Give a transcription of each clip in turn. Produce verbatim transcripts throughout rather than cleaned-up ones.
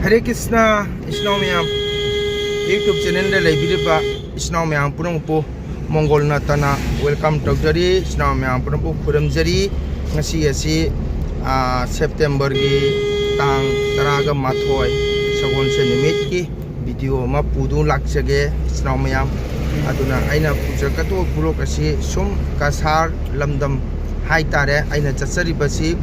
ꯍꯔꯦ ꯀ꯭ꯔꯤꯁꯅ, ꯏꯆꯤꯟ ꯏꯅꯥꯎ ꯃꯌꯥꯝ, YouTube channelꯗ ꯂꯩꯕꯤꯔꯤꯕ ꯏꯆꯤꯟ ꯏꯅꯥꯎ ꯃꯌꯥꯝ ꯄꯨꯝꯅꯃꯛꯄꯨ ꯃꯣꯡꯒꯣꯜ ꯅꯠꯇꯅ welcome ꯇꯧꯖꯔꯤ꯫ ꯏꯆꯤꯟ ꯏꯅꯥꯎ ꯃꯌꯥꯝ ꯄꯨꯝꯅꯃꯛꯄꯨ ꯈꯨꯔꯨꯝꯖꯔꯤ꯫ ꯉꯁꯤ ꯑꯁꯤ, ꯑꯥ, Septemberꯒꯤ ꯇꯥꯡ ꯇꯔꯥꯒ ꯃꯥꯊꯣꯏ, ꯁꯒꯣꯜꯁꯦꯟ ꯅꯨꯃꯤꯠꯀꯤ video ꯑꯃ ꯄꯨꯗꯨꯅ ꯂꯥꯛꯆꯒꯦ, ꯏꯆꯤꯟ ꯏꯅꯥꯎ ꯃꯌꯥꯝ꯫ ꯑꯗꯨꯅ ꯑꯩꯅ ꯄꯨꯖꯔꯛꯀꯗꯧꯕ vlog ꯑꯁꯤ ꯁꯨꯝ ꯀꯁꯥꯔ ꯂꯝꯗꯝ ꯍꯥꯏꯇꯥꯔꯦ, ꯑꯩꯅ ꯆꯠꯆꯔꯤꯕꯁꯤ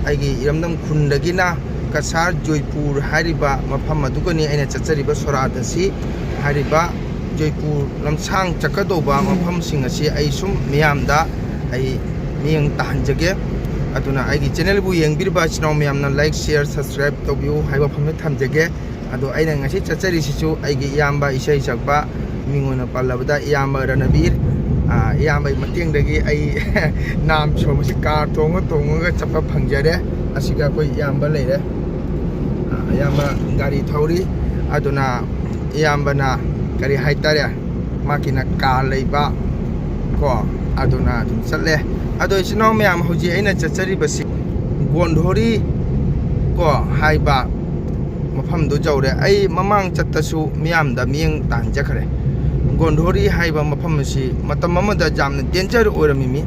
ꯑꯩꯒꯤ ꯏꯔꯝꯗꯝ ꯈꯨꯟꯗꯒꯤꯅ ꯀꯁꯥꯔ ꯖꯣꯏꯄꯨꯔ ꯍꯥꯏꯔꯤꯕ ꯃꯐꯝ ꯑꯗꯨꯒꯅꯤ ꯑꯩꯅ ꯆꯠꯆꯔꯤꯕ ꯁꯣꯔꯥꯠ ꯑꯁꯤ꯫ ꯍꯥꯏꯔꯤꯕ ꯖꯣꯏꯄꯨꯔ ꯂꯝꯁꯥꯡ ꯆꯠꯀꯗꯧꯕ ꯃꯐꯝꯁꯤꯡ ꯑꯁꯤ ꯑꯩ ꯁꯨꯝ ꯃꯤꯌꯥꯝꯗ ꯑꯩ ꯃꯤꯠꯌꯦꯡ ꯇꯥꯍꯟꯖꯒꯦ꯫ ꯑꯗꯨꯅ ꯑꯩꯒꯤ channelꯕꯨ ꯌꯦꯡꯕꯤꯔꯤꯕ ꯏꯆꯤꯟ ꯏꯅꯥꯎ ꯃꯌꯥꯝꯅ like, share, subscribe ꯇꯧꯕꯤꯌꯨ ꯍꯥꯏꯕ ꯋꯥꯐꯝꯁꯦ ꯊꯝꯖꯒꯦ꯫ ꯑꯗꯣ ꯑꯩꯅ ꯉꯁꯤ ꯆꯠꯆꯔꯤꯁꯤꯁꯨ ꯑꯩꯒꯤ ꯏꯌꯥꯝꯕ ꯏꯁꯩ ꯁꯛꯄ, ꯃꯤꯡ ꯑꯣꯏꯅ ꯄꯜꯂꯕꯗ ꯏꯌꯥꯝꯕ ꯔꯅꯕꯤꯔ, ꯑꯥ, ꯏꯌꯥꯝꯕꯒꯤ ꯃꯇꯦꯡꯗꯒꯤ ꯑꯩ ꯅꯥꯝ ꯁꯣꯝꯕꯁꯤ car ꯇꯣꯡꯉ ꯇꯣꯡꯉꯒ ꯆꯠꯄ ꯐꯪꯖꯔꯦ꯫ ꯑꯁꯤꯒ ꯑꯩꯈꯣꯏ ꯏꯌꯥꯝꯕ ꯂꯩꯔꯦ꯫ ꯑꯥ, ꯏꯌꯥꯝꯕ ꯒꯥꯔꯤ ꯊꯧꯔꯤ꯫ ꯑꯗꯨꯅ ꯏꯌꯥꯝꯕꯅ ꯀꯔꯤ ꯍꯥꯏꯇꯥꯔꯦ, ꯃꯥꯒꯤꯅ car ꯂꯩꯕ ꯀꯣ, ꯑꯗꯨꯅ ꯑꯗꯨꯝ ꯆꯠꯂꯦ꯫ ꯑꯗꯣ ꯏꯆꯤꯟ ꯏꯅꯥꯎ ꯃꯌꯥꯝ, ꯍꯧꯖꯤꯛ ꯑꯩꯅ ꯆꯠꯆꯔꯤꯕꯁꯤ ꯒꯣꯟꯙꯣꯔꯤ ꯀꯣ ꯍꯥꯏꯕ ꯃꯐꯝꯗꯨ ꯌꯧꯔꯦ꯫ ꯑꯩ ꯃꯃꯥꯡ ꯆꯠꯇꯁꯨ ꯃꯤꯌꯥꯝꯗ ꯃꯤꯠꯌꯦꯡ ꯇꯥꯍꯟꯖꯈ꯭ꯔꯦ꯫ ꯒꯣꯟꯙꯣꯔꯤ ꯍꯥꯏꯕ ꯃꯐꯝ ꯑꯁꯤ ꯃꯇꯝ ꯑꯃꯗ ꯌꯥꯝꯅ danger ꯑꯣꯏꯔꯝꯃꯤꯃꯤ꯫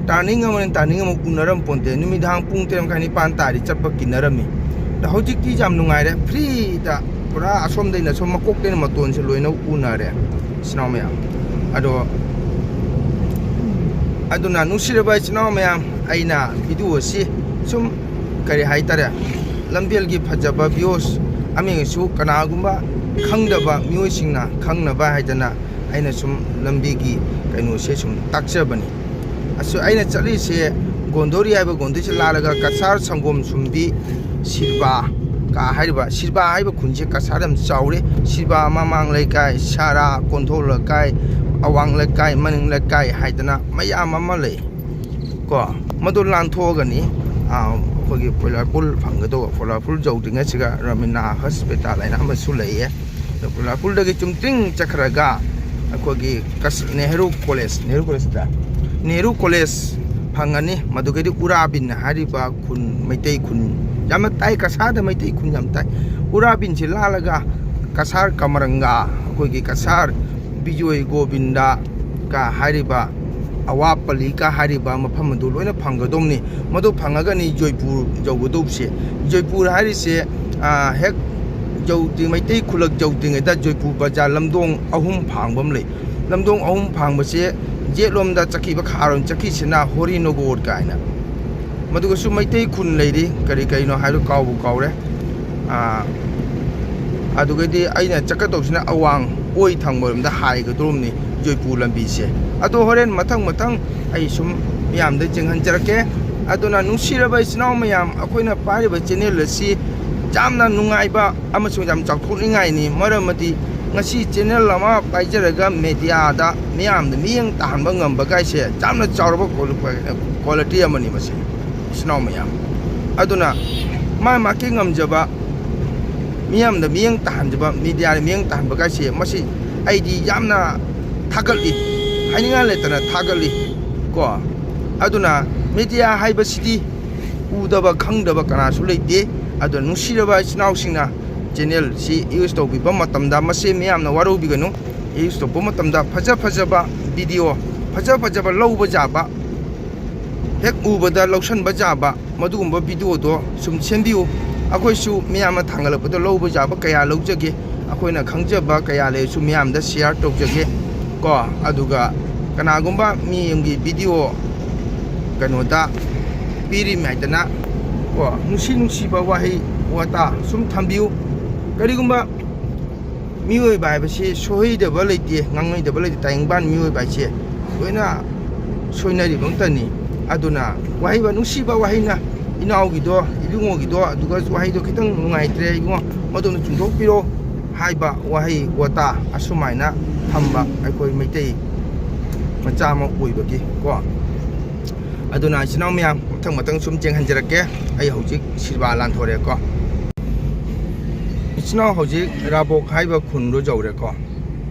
Turning ꯑꯃꯅ turning ꯑꯃ ꯎꯅꯔꯝ ꯄꯣꯟꯇꯦ꯫ ꯅꯨꯃꯤꯗꯥꯡ ꯄꯨꯡ ꯇꯔꯦꯠ ꯃꯈꯥꯏ ꯅꯤꯄꯥꯟ ꯇꯥꯔꯤ ꯆꯠꯄ ꯀꯤꯅꯔꯝꯃꯤ꯫ ꯑꯗꯣ ꯍꯧꯖꯤꯛꯇꯤ ꯌꯥꯝ ꯅꯨꯡꯉꯥꯏꯔꯦ, freeꯗ ꯄꯨꯔꯥ ꯑꯁꯣꯝꯗꯩꯅ ꯑꯁꯣꯝ, ꯃꯀꯣꯛꯇꯩꯅ ꯃꯇꯣꯟꯁꯦ ꯂꯣꯏꯅ ꯎꯅꯔꯦ, ꯏꯆꯤꯟ ꯏꯅꯥꯎ ꯃꯌꯥꯝ꯫ ꯑꯗꯣ ꯑꯗꯨꯅ ꯅꯨꯡꯁꯤꯔꯕ ꯏꯆꯤꯟ ꯏꯅꯥꯎ ꯃꯌꯥꯝ, ꯑꯩꯅ video ꯑꯁꯤ ꯁꯨꯝ ꯀꯔꯤ ꯍꯥꯏꯇꯥꯔꯦ, ꯂꯝꯕꯦꯜꯒꯤ ꯐꯖꯕ views ꯑꯃꯁꯨ ꯀꯅꯥꯒꯨꯝꯕ ꯈꯪꯗꯕ ꯃꯤꯑꯣꯏꯁꯤꯡꯅ ꯈꯪꯅꯕ ꯍꯥꯏꯗꯅ ꯑꯩꯅ ꯁꯨꯝ ꯂꯝꯕꯤꯒꯤ ꯀꯩꯅꯣꯁꯦ ꯁꯨꯝ ꯇꯥꯛꯆꯕꯅꯤ꯫ ꯑꯁ, ꯑꯩꯅ ꯆꯠꯂꯤꯁꯦ ꯒꯣꯟꯗꯣꯔꯤ ꯍꯥꯏꯕ ꯒꯣꯟꯗꯣꯔꯤꯁꯦ ꯂꯥꯜꯂꯒ ꯀꯁꯥꯔ ꯁꯪꯒꯣꯝ ꯁꯨꯝꯕꯤ ꯁꯤꯔꯕꯥ ꯀ ꯍꯥꯏꯔꯤꯕ, ꯁꯤꯔꯕꯥ ꯍꯥꯏꯔꯤꯕ ꯈꯨꯟꯁꯦ ꯀꯁꯥꯔ ꯌꯥꯝ ꯆꯥꯎꯔꯦ꯫ ꯁꯤꯔꯕꯥ ꯃꯃꯥꯡ ꯂꯩꯀꯥꯏ, ꯁꯥꯔꯥ, ꯀꯣꯟꯊꯧ ꯂꯩꯀꯥꯏ, ꯑꯋꯥꯡ ꯂꯩꯀꯥꯏ, ꯃꯅꯤꯡ ꯂꯩꯀꯥꯏ ꯍꯥꯏꯗꯅ ꯃꯌꯥꯝ ꯑꯃ ꯂꯩ ꯀꯣ꯫ ꯃꯗꯨ ꯂꯥꯟꯊꯣꯛꯑꯒꯅꯤ, ꯑꯥ, ꯑꯩꯈꯣꯏꯒꯤ ꯄꯣꯏꯂꯥꯔ ꯄꯨꯜ ꯐꯪꯒꯗꯧꯕ꯫ ꯄꯣꯏꯂꯥꯔ ꯄꯨꯜ ꯌꯧꯗ꯭ꯔꯤꯉꯩꯁꯤꯒ ꯔꯃꯤꯅꯥ ꯍꯣꯁꯄꯤꯇꯥꯜ ꯍꯥꯏꯅ ꯑꯃꯁꯨ ꯂꯩꯌꯦ꯫ ꯑꯗꯣ ꯄꯣꯏꯂꯥꯔ ꯄꯨꯜꯗꯒꯤ ꯆꯨꯝꯇ꯭ꯔꯤꯡ ꯆꯠꯈ꯭ꯔꯒ ꯑꯩꯈꯣꯏꯒꯤ ꯀꯁ-, ꯅꯦꯍꯔꯨ ꯀꯣꯂꯦꯖ, ꯅꯦꯍꯔꯨ ꯀꯣꯂꯦꯖꯇ, ꯅꯦꯍꯔꯨ ꯀꯣꯂꯦꯖ ꯐꯪꯉꯅꯤ꯫ ꯃꯗꯨꯒꯤꯗꯤ ꯎꯔꯥꯕꯤꯟ ꯍꯥꯏꯔꯤꯕ ꯈꯨꯟ, ꯃꯩꯇꯩ ꯈꯨꯟ ꯌꯥꯝꯅ ꯇꯥꯏ, ꯀꯁꯥꯔꯗ ꯃꯩꯇꯩ ꯈꯨꯟ ꯌꯥꯝ ꯇꯥꯏ꯫ ꯎꯔꯥꯕꯤꯟꯁꯦ ꯂꯥꯜꯂꯒ ꯀꯁꯥꯔ ꯀꯃꯔꯪꯒꯥ, ꯑꯩꯈꯣꯏꯒꯤ ꯀꯁꯥꯔ ꯕꯤꯖꯣꯏ ꯒꯣꯕꯤꯟꯗ ꯀ ꯍꯥꯏꯔꯤꯕ ꯑꯋꯥꯄꯜꯂꯤ ꯀ ꯍꯥꯏꯔꯤꯕ ꯃꯐꯝ ꯑꯗꯨ ꯂꯣꯏꯅ ꯐꯪꯒꯗꯧꯅꯤ꯫ ꯃꯗꯨ ꯐꯪꯉꯒꯅꯤ ꯖꯣꯏꯄꯨꯔ ꯌꯧꯒꯗꯧꯕꯁꯦ꯫ ꯖꯣꯏꯄꯨꯔ ꯍꯥꯏꯔꯤꯁꯦ, ꯑ, ꯍꯦꯛ ꯌꯧꯗ꯭ꯔꯤ-, ꯃꯩꯇꯩ ꯈꯨꯜꯂꯛ ꯌꯧꯗ꯭ꯔꯤꯉꯩꯗ ꯖꯣꯏꯄꯨꯔ ꯕꯖꯥꯔ ꯂꯝꯗꯣꯡ ꯑꯍꯨꯝ ꯐꯥꯡꯕ ꯑꯃ ꯂꯩ꯫ ꯂꯝꯗꯣꯡ ꯑꯍꯨꯝ ꯐꯥꯡꯕꯁꯦ ꯌꯦꯠꯂꯣꯝꯗ ꯆꯠꯈꯤꯕ, ꯈꯥꯔꯣꯝ ꯆꯠꯈꯤꯁꯤꯅ ꯍꯣꯔꯤꯅꯣꯒꯣꯔ ꯀꯥꯏꯅ꯫ ꯃꯗꯨꯒꯁꯨ ꯃꯩꯇꯩ ꯈꯨꯟ ꯂꯩꯔꯤ꯫ ꯀꯔꯤ ꯀꯔꯤꯅꯣ ꯍꯥꯏꯔꯣ, ꯀꯥꯎꯕꯨ ꯀꯥꯎꯔꯦ꯫ ꯑꯥ, ꯑꯗꯨꯒꯗꯤ ꯑꯩꯅ ꯆꯠꯀꯗꯧꯁꯤꯅ ꯑꯋꯥꯡ ꯑꯣꯏ ꯊꯪꯕꯔꯣꯝꯗ ꯍꯥꯏꯒꯗꯧꯔꯤꯕꯅꯤ ꯖꯣꯏꯄꯨꯔ ꯂꯝꯕꯤꯁꯦ꯫ ꯑꯗꯣ ꯍꯣꯔꯦꯟ ꯃꯊꯪ ꯃꯊꯪ ꯑꯩ ꯁꯨꯝ ꯃꯌꯥꯝꯗ ꯆꯦꯡꯍꯟꯖꯔꯛꯀꯦ꯫ ꯑꯗꯨꯅ ꯅꯨꯡꯁꯤꯔꯕ ꯏꯆꯤꯟ ꯏꯅꯥꯎ ꯃꯌꯥꯝ, ꯑꯩꯈꯣꯏꯅ ꯄꯥꯏꯔꯤꯕ ꯆꯦꯅꯦꯜ ꯑꯁꯤ ꯌꯥꯝꯅ ꯅꯨꯡꯉꯥꯏꯕ ꯑꯃꯁꯨꯡ ꯌꯥꯝ ꯆꯥꯎꯊꯣꯛꯅꯤꯡꯉꯥꯏꯅꯤ꯫ ꯃꯔꯝꯗꯤ ꯉꯁꯤ ꯆꯦꯅꯦꯜ ꯑꯃ ꯄꯥꯏꯖꯔꯒ ꯃꯦꯗꯤꯌꯥꯗ ꯃꯤꯌꯥꯝꯗ ꯃꯤꯠꯌꯦꯡ ꯇꯥꯍꯟꯕ ꯉꯝꯕ ꯀꯥꯏꯁꯦ ꯌꯥꯝꯅ ꯆꯥꯎꯔꯕ ꯀ꯭ꯋꯥꯂꯤ-, ꯀ꯭ꯋꯥꯂꯤꯇꯤ ꯑꯃꯅꯤ ꯃꯁꯤ, ꯏꯆꯤꯟ ꯏꯅꯥꯎ ꯃꯌꯥꯝ꯫ ꯑꯗꯨꯅ ꯃꯥ ꯃꯥꯒꯤ ꯉꯝꯖꯕ ꯃꯤꯌꯥꯝꯗ ꯃꯤꯠꯌꯦꯡ ꯇꯥꯍꯟꯖꯕ, ꯃꯦꯗꯤꯌꯥꯗ ꯃꯤꯠꯌꯦꯡ ꯇꯥꯍꯟꯕ ꯀꯥꯏꯁꯦ ꯃꯁꯤ ꯑꯩꯗꯤ ꯌꯥꯝꯅ ꯊꯥꯒꯠꯂꯤ, ꯍꯥꯏꯅꯤꯡꯉꯥꯏ ꯂꯩꯇꯅ ꯊꯥꯒꯠꯂꯤ ꯀꯣ꯫ ꯑꯗꯨꯅ ꯃꯦꯗꯤꯌꯥ ꯍꯥꯏꯕꯁꯤꯗꯤ ꯎꯗꯕ ꯈꯪꯗꯕ ꯀꯅꯥꯁꯨ ꯂꯩꯇꯦ꯫ ꯑꯗꯨꯅ ꯅꯨꯡꯁꯤꯔꯕ ꯏꯆꯤꯟ ꯏꯅꯥꯎꯁꯤꯡꯅ ꯆꯦꯅꯦꯜꯁꯤ ꯌꯨꯁ ꯇꯧꯕꯤꯕ ꯃꯇꯝꯗ ꯃꯁꯤ ꯃꯤꯌꯥꯝꯅ ꯋꯥꯔꯧꯕꯤꯒꯅꯨ꯫ ꯌꯨꯁ ꯇꯧꯕ ꯃꯇꯝꯗ ꯐꯖ ꯐꯖꯕ ꯚꯤꯗꯤꯑꯣ, ꯐꯖ ꯐꯖꯕ ꯂꯧꯕ ꯌꯥꯕ, ꯍꯦꯛ ꯎꯕꯗ ꯂꯧꯁꯟꯕ ꯌꯥꯕ ꯃꯗꯨꯒꯨꯝꯕ ꯚꯤꯗꯤꯑꯣꯗꯣ ꯁꯨꯝ ꯁꯦꯝꯕꯤꯌꯨ꯫ ꯑꯩꯈꯣꯏꯁꯨ ꯃꯤꯌꯥꯝꯅ ꯊꯥꯡꯒꯠꯂꯛꯄꯗ ꯂꯧꯕ ꯌꯥꯕ ꯀꯌꯥ ꯂꯧꯖꯒꯦ꯫ ꯑꯩꯈꯣꯏꯅ ꯈꯪꯖꯕ ꯀꯌꯥ ꯂꯩꯔꯁꯨ ꯃꯤꯌꯥꯝꯗ ꯁꯤꯌꯥꯔ ꯇꯧꯖꯒꯦ ꯀꯣ꯫ ꯑꯗꯨꯒ ꯀꯅꯥꯒꯨꯝꯕ ꯃꯤꯒꯤ ꯚꯤꯗꯤꯑꯣ ꯀꯩꯅꯣꯗ ꯄꯤꯔꯤꯃꯥꯏꯗꯅ ꯀꯣ, ꯅꯨꯡꯁꯤ ꯅꯨꯡꯁꯤꯕ ꯋꯥꯍꯩ ꯋꯥꯇꯥ ꯁꯨꯝ ꯊꯝꯕꯤꯌꯨ꯫ ꯀꯔꯤꯒꯨꯝꯕ ꯃꯤꯑꯣꯏꯕ ꯍꯥꯏꯕꯁꯤ ꯁꯣꯏꯗꯕ ꯂꯩꯇꯦ, ꯉꯥꯡꯅꯣꯏꯗꯕ ꯂꯩꯇꯦ꯫ ꯇꯥꯏꯕꯪꯄꯥꯟ ꯃꯤꯑꯣꯏꯕ ꯍꯥꯏꯁꯦ ꯂꯣꯏꯅ ꯁꯣꯏꯅꯔꯤꯕ ꯉꯥꯛꯇꯅꯤ꯫ ꯑꯗꯨꯅ ꯋꯥꯍꯩ ꯋꯥ-, ꯅꯨꯡꯁꯤꯕ ꯋꯥꯍꯩꯅ ꯏꯅꯥꯎꯒꯤꯗꯣ, ꯏꯕꯨꯡꯉꯣꯒꯤꯗꯣ, ꯑꯗꯨꯒ ꯋꯥꯍꯩꯗꯣ ꯈꯤꯇꯪ ꯅꯨꯡꯉꯥꯏꯇ꯭ꯔꯦ ꯏꯕꯨꯡꯉꯣ, ꯃꯗꯨꯅ ꯆꯨꯝꯊꯣꯛꯄꯤꯔꯣ ꯍꯥꯏꯕ ꯋꯥꯍꯩ ꯋꯥꯇꯥ ꯑꯁꯨꯃꯥꯏꯅ ꯊꯝꯕ ꯑꯩꯈꯣꯏ ꯃꯩꯇꯩ ꯃꯆꯥ ꯑꯃ ꯑꯣꯏꯕꯒꯤ ꯀꯣ꯫ ꯑꯗꯨꯅ ꯏꯆꯤꯟ ꯏꯅꯥꯎ ꯃꯌꯥꯝ ꯃꯊꯪ ꯃꯊꯪ ꯁꯨꯝ ꯆꯦꯡꯍꯟꯖꯔꯛꯀꯦ꯫ ꯑꯩ ꯍꯧꯖꯤꯛ ꯁꯤꯜꯕꯥ ꯂꯥꯟꯊꯣꯔꯛꯑꯦꯀꯣ꯫ ꯏꯆꯤꯟ ꯏꯅꯥꯎ ꯍꯧꯖꯤꯛ ꯔꯥꯕꯣꯛ ꯍꯥꯏꯕ ꯈꯨꯟꯗꯣ ꯌꯧꯔꯦꯀꯣ꯫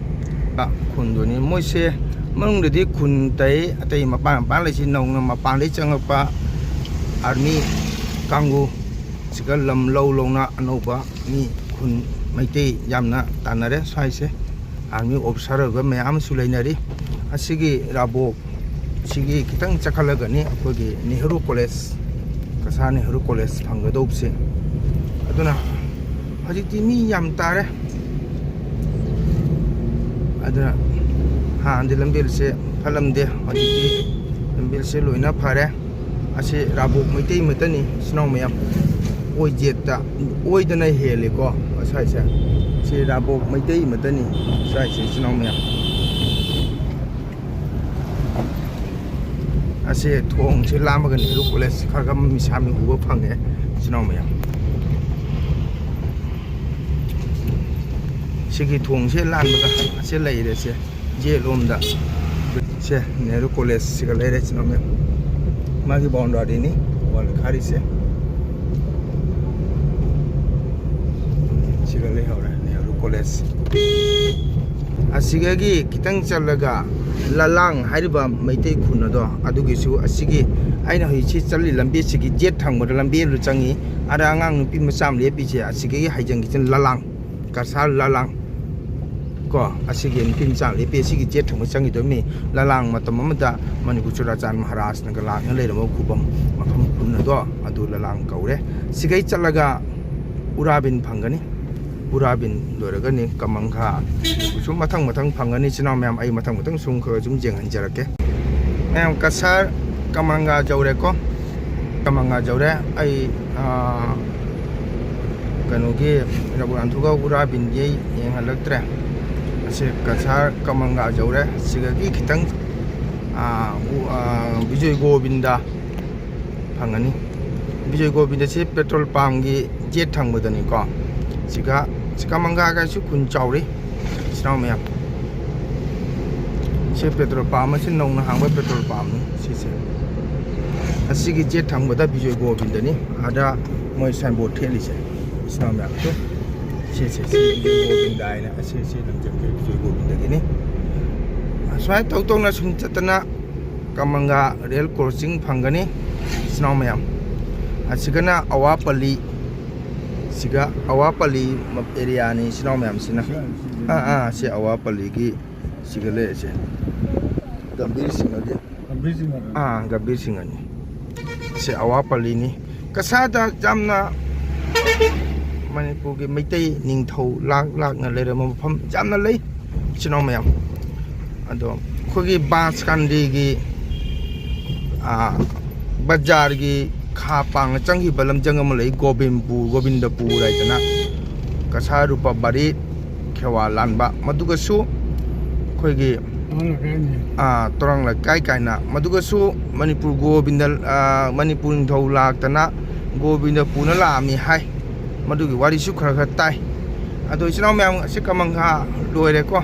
ꯑ, ꯈꯨꯟꯗꯨꯅꯤ꯫ ꯃꯣꯏꯁꯦ ꯃꯅꯨꯡꯗꯗꯤ ꯈꯨꯟ ꯑꯇꯩ, ꯑꯇꯩ ꯃꯄꯥꯟ ꯃꯄꯥꯟ ꯂꯩꯁꯤ ꯅꯧꯅ ꯃꯄꯥꯟꯗꯒꯤ ꯆꯪꯉꯛꯄ ꯑꯥꯔꯃꯤ ꯀꯥꯡꯕꯨ ꯁꯤꯒ ꯂꯝ ꯂꯧ ꯂꯧꯅ ꯑꯅꯧꯕ ꯃꯤ ꯈꯨꯟ ꯃꯩꯇꯩ ꯌꯥꯝꯅ ꯇꯥꯟꯅꯔꯦ ꯁ꯭ꯋꯥꯏꯁꯦ꯫ ꯑꯥꯔꯃꯤ ꯑꯣꯐꯤꯁꯥꯔ ꯑꯣꯏꯕ ꯃꯌꯥꯝ ꯑꯃꯁꯨ ꯂꯩꯅꯔꯤ꯫ ꯑꯁꯤꯒꯤ ꯔꯥꯕꯣꯛ ꯁꯤꯒꯤ ꯈꯤꯇꯪ ꯆꯠꯈꯠꯂꯒꯅꯤ ꯑꯩꯈꯣꯏꯒꯤ ꯅꯦꯍꯔꯨ ꯀꯣꯂꯦꯖ, ꯀꯁꯥꯔ ꯅꯦꯍꯔꯨ ꯀꯣꯂꯦꯖ ꯐꯪꯒꯗꯧꯕꯁꯦ꯫ ꯑꯗꯨꯅ ꯍꯧꯖꯤꯛꯇꯤ ꯃꯤ ꯌꯥꯝ ꯇꯥꯔꯦ꯫ ꯑꯗꯨꯅ ꯍꯥꯟꯅꯗꯤ ꯂꯝꯕꯦꯜꯁꯦ ꯐꯠꯂꯝꯗꯦ, ꯍꯧꯖꯤꯛꯇꯤ ꯂꯝꯕꯦꯜꯁꯦ ꯂꯣꯏꯅ ꯐꯔꯦ꯫ ꯑꯁꯤ ꯔꯥꯕꯣꯛ ꯃꯩꯇꯩ ꯃꯇꯅꯤ, ꯏꯆꯤꯟ ꯏꯅꯥꯎ ꯃꯌꯥꯝ꯫ ꯑꯣꯏ ꯖꯦꯠꯇ, ꯑꯣꯏꯗꯅ ꯍꯦꯜꯂꯤꯀꯣ ꯉꯁꯥꯏꯁꯦ꯫ ꯁꯤ ꯔꯥꯕꯣꯛ ꯃꯩꯇꯩ ꯃꯇꯅꯤ ꯉꯁꯥꯏꯁꯦ, ꯏꯆꯤꯟ ꯏꯅꯥꯎ ꯃꯌꯥꯝ꯫ ꯑꯁꯤ ꯊꯣꯡꯁꯦ ꯂꯥꯝꯃꯒ ꯅꯦꯍꯔꯨ ꯀꯣꯂꯦꯖ ꯈꯔ ꯈꯔ ꯃꯤꯁꯥ ꯃꯤ ꯎꯕ ꯐꯪꯉꯦ, ꯏꯆꯤꯟ ꯏꯅꯥꯎ ꯃꯌꯥꯝ꯫ ꯁꯤꯒꯤ ꯊꯣꯡꯁꯦ ꯂꯥꯟꯕꯒ ꯑꯁꯤ ꯂꯩꯔꯦꯁꯦ꯫ ꯌꯦꯠꯂꯣꯝꯗ ꯁꯦ ꯅꯦꯍꯔꯨ ꯀꯣꯂꯦꯖꯁꯤꯒ ꯂꯩꯔꯦ, ꯏꯆꯤꯟ ꯏꯅꯥꯎ ꯃꯌꯥꯝ꯫ ꯃꯥꯒꯤ ꯕꯥꯎꯟꯗꯔꯤꯅꯤ ꯋꯥꯜ ꯈꯥꯔꯤꯁꯦ꯫ ꯁꯤꯒ ꯂꯩꯍꯧꯔꯦ ꯅꯦꯍꯔꯨ ꯀꯣꯂꯦꯖ꯫ ꯑꯁꯤꯗꯒꯤ ꯈꯤꯇꯪ ꯆꯠꯂꯒ ꯂꯂꯥꯡ ꯍꯥꯏꯔꯤꯕ ꯃꯩꯇꯩ ꯈꯨꯟ ꯑꯗꯣ, ꯑꯗꯨꯒꯤꯁꯨ ꯑꯁꯤꯒꯤ ꯑꯩꯅ ꯍꯧꯖꯤꯛꯁꯤ ꯆꯠꯂꯤ ꯂꯝꯕꯤꯁꯤꯒꯤ ꯌꯦꯠ ꯊꯪꯕꯗ ꯂꯝꯕꯤ ꯑꯃ ꯆꯪꯉꯤ꯫ ꯑꯗ ꯑꯉꯥꯡ ꯅꯨꯄꯤ ꯃꯆꯥ ꯑꯃ ꯂꯦꯞꯄꯤꯁꯦ ꯑꯁꯤꯗꯒꯤ ꯍꯥꯏꯖꯟꯈꯤꯁꯤꯅ ꯂꯂꯥꯡ, ꯀꯁꯥꯔ ꯂꯂꯥꯡ ꯀꯣ꯫ ꯑꯁꯤꯒꯤ ꯅꯨꯄꯤ ꯃꯆꯥ ꯑꯃ ꯂꯦꯞꯄꯤ, ꯑꯁꯤꯒꯤ ꯌꯦꯠ ꯊꯪꯕ ꯆꯪꯈꯤꯗꯣꯏꯅꯤ꯫ ꯂꯂꯥꯡ ꯃꯇꯝ ꯑꯃꯗ ꯃꯅꯤꯄꯨꯔ ꯆꯨꯔꯥꯆꯥꯟ ꯃꯍꯥꯔꯥꯖꯅꯒ ꯂꯥꯛꯅ ꯂꯩꯔꯝꯕ ꯈꯨꯕꯝ, ꯃꯐꯝ ꯈꯨꯟ ꯑꯗꯣ ꯑꯗꯨ ꯂꯂꯥꯡ ꯀꯧꯔꯦ꯫ ꯁꯤꯒꯩ ꯆꯠꯂꯒ ꯎꯔꯥꯕꯤꯟ ꯐꯪꯒꯅꯤ꯫ ꯎꯔꯥꯕꯤꯟ ꯂꯣꯏꯔꯒꯅꯤ ꯀꯃꯪꯈꯥ꯫ ꯁꯨꯝ ꯃꯊꯪ ꯃꯊꯪ ꯐꯪꯒꯅꯤ, ꯏꯆꯤꯟ ꯏꯅꯥꯎ ꯃꯌꯥꯝ꯫ ꯑꯩ ꯃꯊꯪ ꯃꯊꯪ ꯁꯨꯝ ꯈꯔ ꯁꯨꯝ ꯌꯦꯡꯍꯟꯖꯔꯛꯀꯦ꯫ ꯃꯌꯥꯝ, ꯀꯁꯥꯔ ꯀꯃꯪꯒꯥ ꯌꯧꯔꯦꯀꯣ꯫ ꯀꯃꯪꯒꯥ ꯌꯧꯔꯦ꯫ ꯑꯩ, ꯑꯥ, ꯀꯩꯅꯣꯒꯤ ꯔꯘꯨꯅꯥꯊꯒ ꯎꯔꯥꯕꯤꯟꯒꯤ ꯑꯩ ꯌꯦꯡꯍꯜꯂꯛꯇ꯭ꯔꯦ꯫ ꯑꯁꯤ ꯀꯁꯥꯔ ꯀꯃꯪꯒꯥ ꯌꯧꯔꯦ꯫ ꯁꯤꯗꯒꯤ ꯈꯤꯇꯪ, ꯑꯥ, ꯎ-, ꯑꯥ, ꯕꯤꯖꯣꯏ ꯒꯣꯕꯤꯟꯗ ꯐꯪꯒꯅꯤ꯫ ꯕꯤꯖꯣꯏ ꯒꯣꯕꯤꯟꯗꯁꯤ ꯄꯦꯇ꯭ꯔꯣꯜ ꯄꯥꯝꯒꯤ ꯌꯦꯠ ꯊꯪꯕꯗꯅꯤꯀꯣ꯫ ꯁꯤꯒ, ꯁꯤ ꯀꯃꯪꯒꯥꯒꯁꯨ ꯈꯨꯟ ꯆꯥꯎꯔꯤ, ꯏꯆꯤꯟ ꯏꯅꯥꯎ ꯃꯌꯥꯝ꯫ ꯁꯤ ꯄꯦꯇ꯭ꯔꯣꯜ ꯄꯥꯝ ꯑꯁꯤ ꯅꯧꯅ ꯍꯥꯡꯕ ꯄꯦꯇ꯭ꯔꯣꯜ ꯄꯥꯝꯅꯤ ꯁꯤꯁꯦ꯫ ꯑꯁꯤꯒꯤ ꯌꯦꯠ ꯊꯪꯕꯗ ꯕꯤꯖꯣꯏ ꯒꯣꯕꯤꯟꯗꯅꯤ꯫ ꯑꯗ ꯃꯣꯏ ꯁꯥꯏꯟꯕꯣꯔꯗ ꯊꯦꯠꯂꯤꯁꯦ, ꯏꯆꯤꯟ ꯏꯅꯥꯎ ꯃꯌꯥꯝ꯫ ꯁꯤ, ꯁꯤ, ꯁꯤ ꯕꯤꯖꯣꯏ ꯒꯣꯕꯤꯟꯗ ꯍꯥꯏꯅ ꯑꯁꯤ, ꯁꯤ ꯂꯝꯖꯦꯜꯒꯤ ꯕꯤꯖꯣꯏ ꯒꯣꯕꯤꯟꯗꯒꯤꯅꯤ꯫ ꯑꯁꯨꯃꯥꯏꯅ ꯇꯧ ꯇꯧꯅ ꯁꯨꯝ ꯆꯠꯇꯅ ꯀꯃꯪꯒꯥ ꯔꯦꯜ ꯀ꯭ꯔꯣꯁꯤꯡ ꯐꯪꯒꯅꯤ, ꯏꯆꯤꯟ ꯏꯅꯥꯎ ꯃꯌꯥꯝ꯫ ꯑꯁꯤꯒꯅ ꯑꯋꯥꯄꯜꯂꯤ, ꯁꯤꯒ ꯑꯋꯥꯄꯜꯂꯤ ꯑꯦꯔꯤꯌꯥꯅꯤ, ꯏꯆꯤꯟ ꯏꯅꯥꯎ ꯃꯌꯥꯝꯁꯤꯅ꯫ ꯑꯥ, ꯑꯥ, ꯁꯤ ꯑꯋꯥꯄꯜꯂꯤꯒꯤ ꯁꯤꯒ ꯂꯩꯔꯤꯁꯦ ꯒꯝꯚꯤꯔ ꯁꯤꯡꯍꯒꯤ꯫ ꯒꯝꯚꯤꯔ ꯁꯤꯡꯍ꯫ ꯑꯥ, ꯒꯝꯚꯤꯔ ꯁꯤꯡꯍꯅꯤ꯫ ꯁꯤ ꯑꯋꯥꯄꯜꯂꯤꯅꯤ꯫ ꯀꯁꯥꯗ ꯌꯥꯝꯅ ꯃꯅꯤꯄꯨꯔꯒꯤ ꯃꯩꯇꯩ ꯅꯤꯡꯊꯧ ꯂꯥꯛ ꯂꯥꯛꯅ ꯂꯩꯔꯝꯕ ꯃꯐꯝ ꯌꯥꯝꯅ ꯂꯩ, ꯏꯆꯤꯟ ꯏꯅꯥꯎ ꯃꯌꯥꯝ꯫ ꯑꯗꯣ ꯑꯩꯈꯣꯏꯒꯤ ꯕꯥꯁꯀꯥꯟꯗꯤꯒꯤ, ꯑꯥ, ꯕꯖꯥꯔꯒꯤ ꯈꯥ ꯄꯥꯡꯅ ꯆꯪꯈꯤꯕ ꯂꯝꯖꯪ ꯑꯃ ꯂꯩ, ꯒꯣꯕꯤꯟꯄꯨꯔ, ꯒꯣꯕꯤꯟꯗꯄꯨꯔ ꯍꯥꯏꯗꯅ, ꯀꯁꯥ ꯔꯨꯄꯥ ꯕꯥꯔꯤ ꯈꯦꯋꯥ ꯂꯥꯟꯕ, ꯃꯗꯨꯒꯁꯨ ꯑꯩꯈꯣꯏꯒꯤ, ꯑꯥ, ꯇꯣꯔꯥꯡ ꯂꯩꯀꯥꯏ ꯀꯥꯏꯅ, ꯃꯗꯨꯒꯁꯨ ꯃꯅꯤꯄꯨꯔ ꯒꯣꯕꯤꯟꯗ, ꯑꯥ, ꯃꯅꯤꯄꯨꯔ ꯅꯤꯡꯊꯧ ꯂꯥꯛꯇꯅ ꯒꯣꯕꯤꯟꯗꯄꯨꯔꯅ ꯂꯥꯛꯑꯝꯃꯤ ꯍꯥꯏ꯫ ꯃꯗꯨꯒꯤ ꯋꯥꯔꯤꯁꯨ ꯈꯔ ꯈꯔ ꯇꯥꯏ꯫ ꯑꯗꯣ ꯏꯆꯤꯟ ꯏꯅꯥꯎ ꯃꯌꯥꯝ, ꯑꯁꯤ ꯀꯃꯪꯒꯥ ꯂꯣꯏꯔꯦꯀꯣ꯫